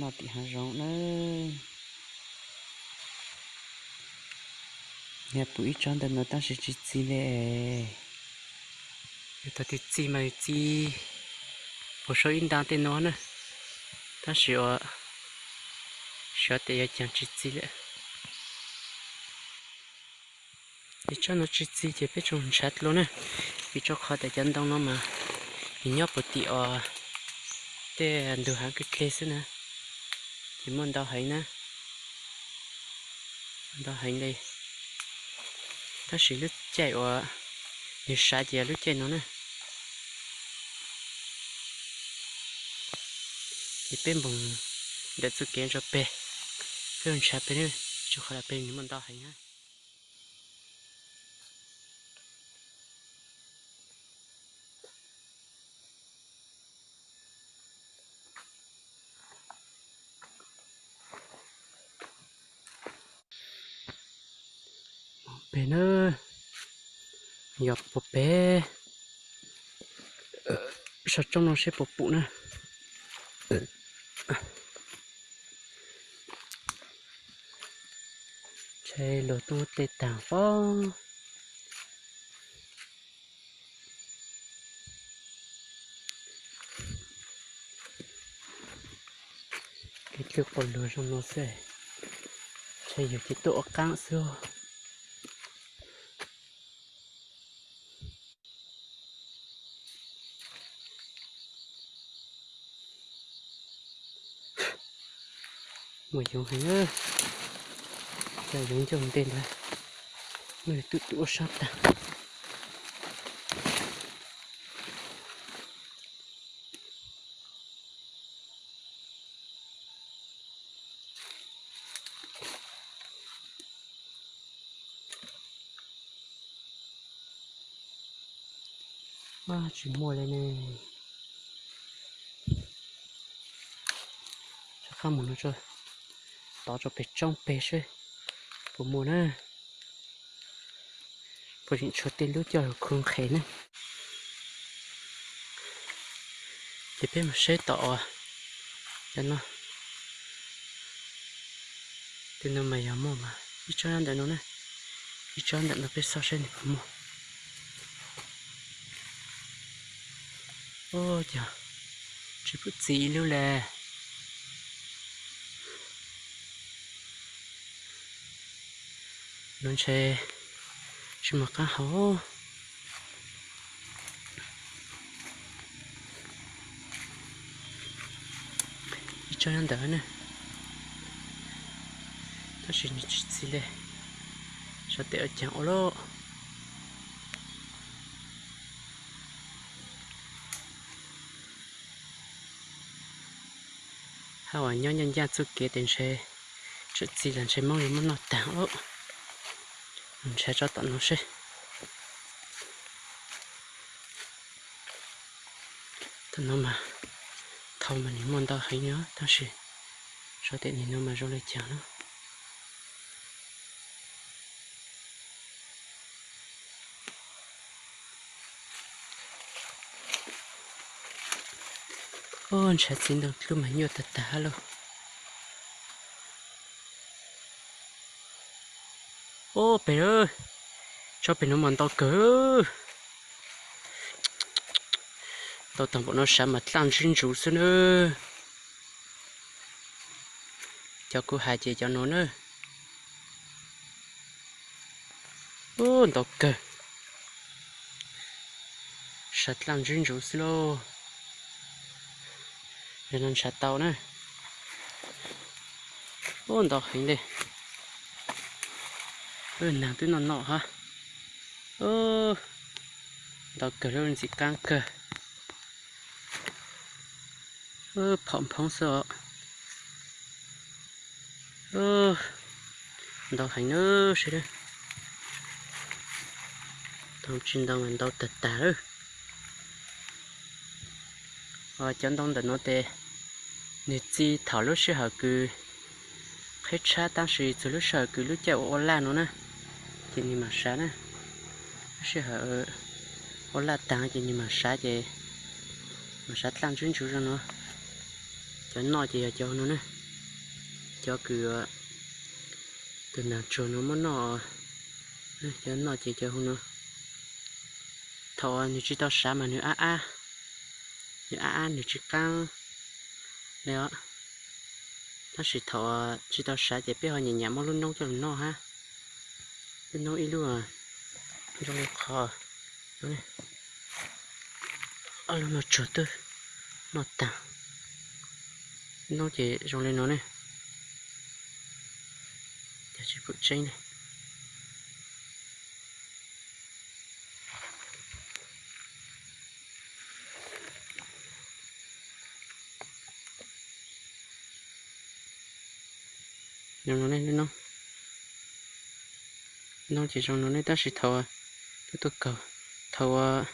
Noj tim hav zoov na. Yog pum ib tsob ntawm no tab sis tsis txi li. Yog tau txi txi mas txi puas sau ib nta tej no na, tab sis ua xyov tes yuav cas tsis txi li. Ces tsob no tsis txi ces peb tsoom ntshav dlua na, vim rau qhov tias cov ntoo no mas nws nyob puag tim uas tej ntug hav dlig dlig xwb na, ces muaj ntau heev na, ntau heev li. Tab sis lub caij uas nws sav ces yog lub caij no na. Ces peb npoos ntawm txoj kev rau peg, peb ua ntshav peg na, rau qhov peg nws muaj ntau heev na. Peg na, yog puag peg saum roob no seb puas pum na. Ntshai luag tuaj tej tag pob. Kev dlhwb quas luag zoo no xwb, ntshai yus ces tuaj ua qaab xwb. Muaj yoov heev, cov yoov ncauj ntej ntag, muaj tus tus ua sab tag. Tsis muaj li ne. Rov qab mus no tod rau pem roob peg seb puas muaj na. Puas tseem tshuav tej lub coj lug khu nqhes ne. Ces peb mus saib tom uas cov no, tej no mas yog muaj mas ib tsob ntawm no na, ib tsob ntawm no peb xauj saib nws puas muaj. Ua cas tsis pum txiv ib lub le. Lub ntshe tsis muaj qaab hau. Ib tsob nyob ntawd ne, tab sis nws tsis txi li, xyov tes ua caag ua luaj. Hab uas nyob ncaaj ncaaj txuj kev tes ntshe tseem txi los ntshe Moob yuav muab noj taag lawm. Ntshaw tsob tom no seb. Tom no mas thau mas nws muaj ntau heev os, tab sis xyov tes nim no mas zoo le caag na. Ub, ntshav txiv ntoo dlub mas nyuaj tag tag hab lauj. Ub, pem, tsob pem no mas ntau kawg. Ntau tag npaum no sav mas dlaaj ntswb ntsuv xwb nawb. Cov kuv has ces cov no na. Ub, ntau kawg. Sav dlaaj ntswb ntsuv xwb lauj. Yog no ntshav tau na. Ub, ntau heev li. Naag twb noj noj hab. Ntau kawg, lub ntxim qaab kawg. Phom nphoob xwb os. Ntau heev na, seb. Tau tsis ntau mas ntau tag tag lawm. Cov ntoo ntawm no tes nws txi thaum lub sij hawm kws qheb tshab, tab sis txug lub sij hawm kws lub caij ua ua laj no na, ces nws mam sav na. Lub sij hawm ua laj taag ces nws mam sav, ces mam sav dlaaj ntswb ntsuv zoo no. Cov noj ces yog cov no na. Cov kws, tus nas tsuag no muab noj, cov noj ces cov hu no. Thaum nws tsis tau sav mas nws ab ab, nws ab ab nws tsis qaab le os. Tab sis thaum tsis tau sav ces peb ho nyam nyam muab lub noob coj lug noj hab. Lub noob ib lub zoo li qhov, ob lub no tsuag twb noj taag. Lub noob ces zoo li no ne. Tsis pum tseeb ne. Zoo no ne, lub noob ces zoo no ne, tab sis thaum lub tuaj kaug, thaum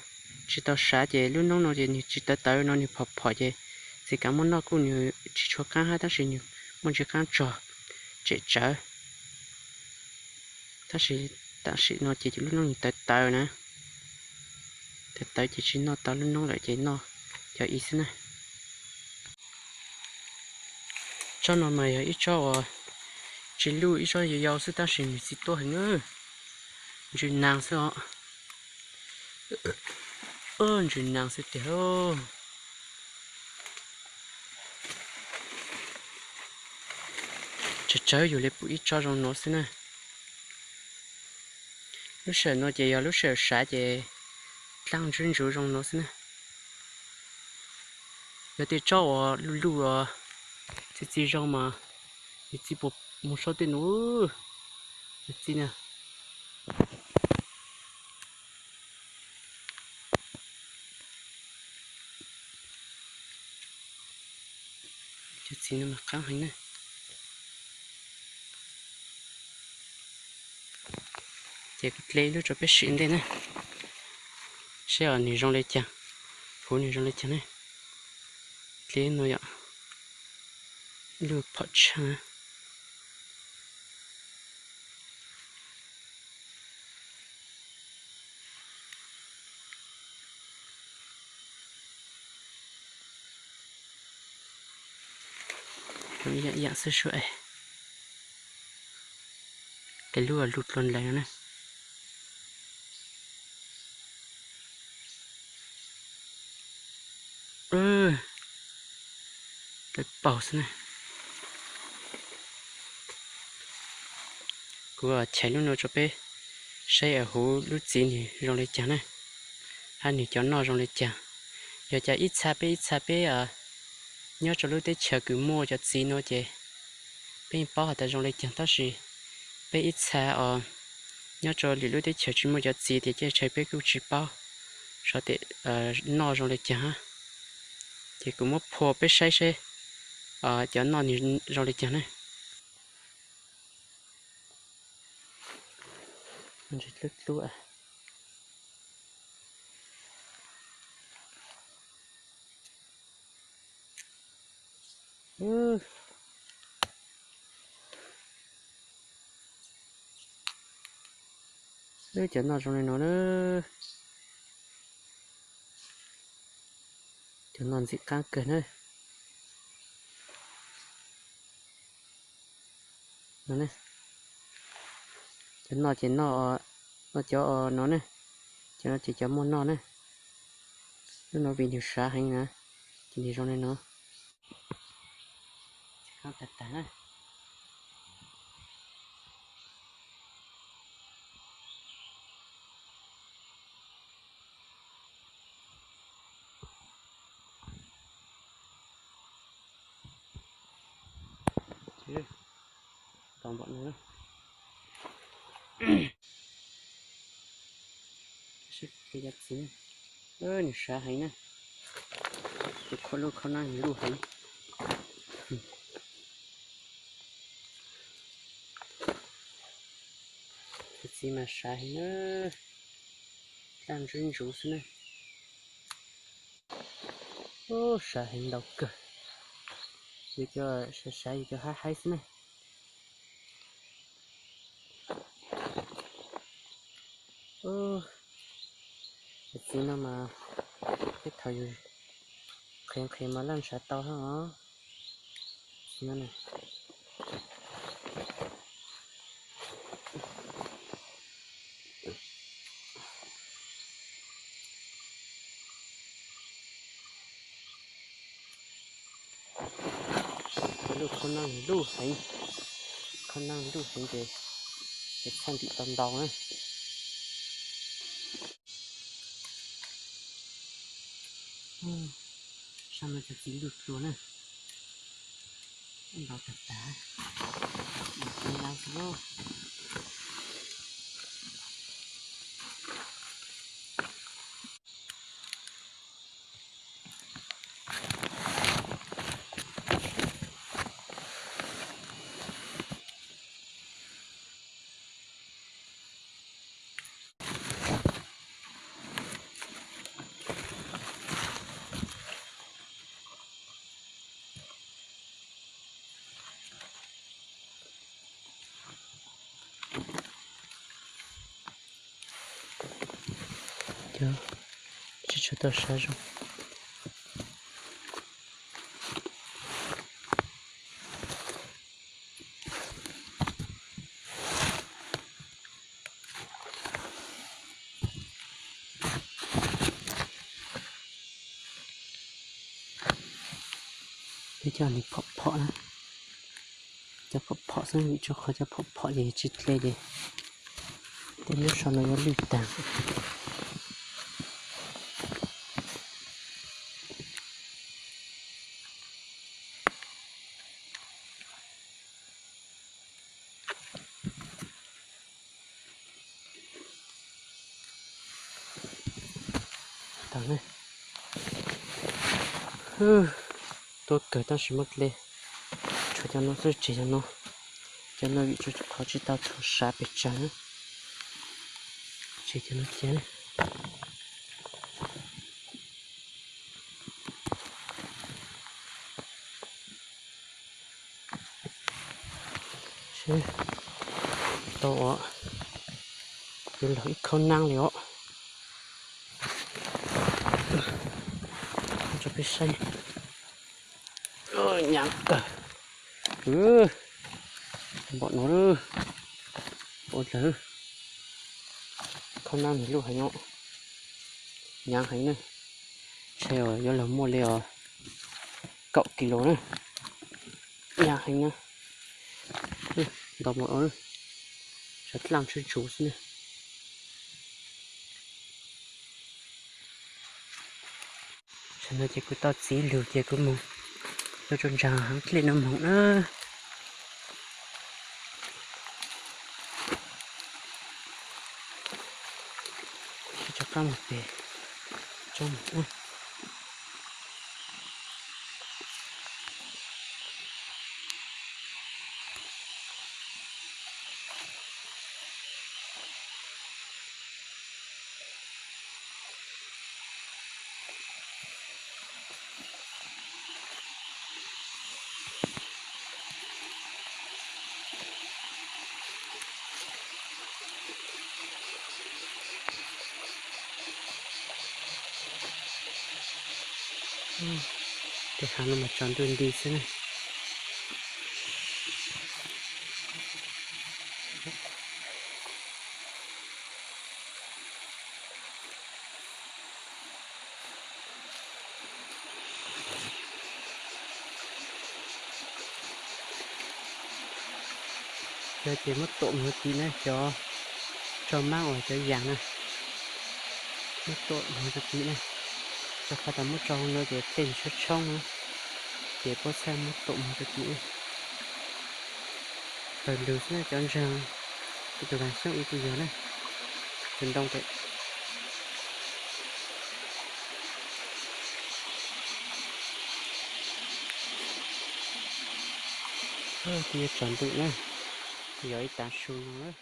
tsis tau sav ces lub noob no ces nws tsis tawv tawv no, nws phom phom ces txiv kaav muab noj kuj nws tsis tshua qaab hab, tab sis nws muaj ntsis qaab tsog tsem tsawv. Tab sis tam sim no ces lub noob nws tawv tawv na, tawv tawv ces tsis noj tau lub noob lawm ces noj cov i xwb na. Tsob no mas yog ib tsob uas tsis luj, ib tsob yau yau xwb tab sis nws txi tuaj heev na. Ntsws naas xwb os. Ntsws naas xwb tiag. Tsawg tsawg yus li pum ib tsob zoo no xwb na. Lub sij hawm no ces yog lub sij hawm sav ces dlaab ntsuv ntsuv zoo no xwb na. Yog tej tsob uas luj luj os, txi txi zoo mas yus txi puas mus saib tej nus, yus txi na. Cov txiv no mas qaab heev na. Ces kuv dle ib lub rau peb sim ntej na, saib os nws zoo li cas, huv nws zoo li cas ne. Dle no yom, lub phom tshaj. Yam yam xwb sua es, kws lub lug dlua ntawd na. Tawv paug xwb na. Kuv chais lub no rau peb saib huv lub txiv nws zoo li cas na, hab nws cov noj zoo li cas. Yog cas ib txha peb ib txha peb nyob rau lub teb chaws kws muaj cov txiv no ces peb yeej paub has tas zoo li cas, tab sis peb ib txha os nyob rau lwm lub teb chaws tsis muaj cov txiv tias ces ntshai peb kuj tsis paub sov tes noj zoo li cas hab. Ces kuv muab phua peb saib seb cov noj nws zoo li cas ne. Cov noj zoo li no na. Cov noj ntxim qab kawg na. Cov noj ces noj, noj cov no ne. Cov no ces cov muaj noj ne. Lub no vim nws sav heev na, ces nws zoo li no. Tag tag na. Tau npaum no. Sib cov txiv, nws sav heev na. Tus khaub lub khaub nab nws luj heev. Tus txiv mas sav heev na, dlaab ntsuv ntsuv xwb na. Sav heev ntau kawg, yus cov sav sav yus cov haib haib xwb na. Cov txiv no mas tej thaum yus qhev qhev mas laj sav tau hab os. Txiv no na, Lub khaub nab nws luj heev, khaub nab nws luj heev ces, ces txhaj ntim tau ntau na. Sab no cov txiv luj dua na, ntau tag tag, ntau xwb lauj. Cov tsis tshua tau sab zoo. Peb coj nws phom phom na, cov phom phom xwb, vim rau qhov cov phom phom ces tsis dle ces tej nyob saum no yuav lwj tag. Tuaj kawg tab sis muab dle, tshuav cov no xwb, tseg cov no. Cov no vim rau qhov tsis tau txhua sav pes tsawg, tseg cov no cia. Seb tau os, yuav laug ib khaub nab li os. Tso peb saib, hnyav kawg, npaum no, ua dlawg, khaub nab nws luj heev os, hnyav heev na, ntshe yuav luag muaj li os kaum kis lus na, hnyav heev na, ntau npaum no, sawv dlaj tsuj tsuv xwb na. Tam no ces kuv tau txiv lug ces kuv mus tuaj tso ntsaws heev dlej no moog na. Tso qab mus pem tsob mus na. Tej hav no mas tsaus ntuj nti xwb na. Cov ces muab tuam mus rau tid na, cov tso maab uas cov yas na, muab tuam mus rau tid na. Rau qhov tas muab tso hauv no ces dlej nws tshoob tshoob na, ces puab txhaj muab tuam mus rau tid na. Tawg lug xwb na cov ntsaws, kuv tus vaas xyoob ib tug yog na, tus ntoo pem. Twb yuav tsaus ntuj na, yog ib tav su no na.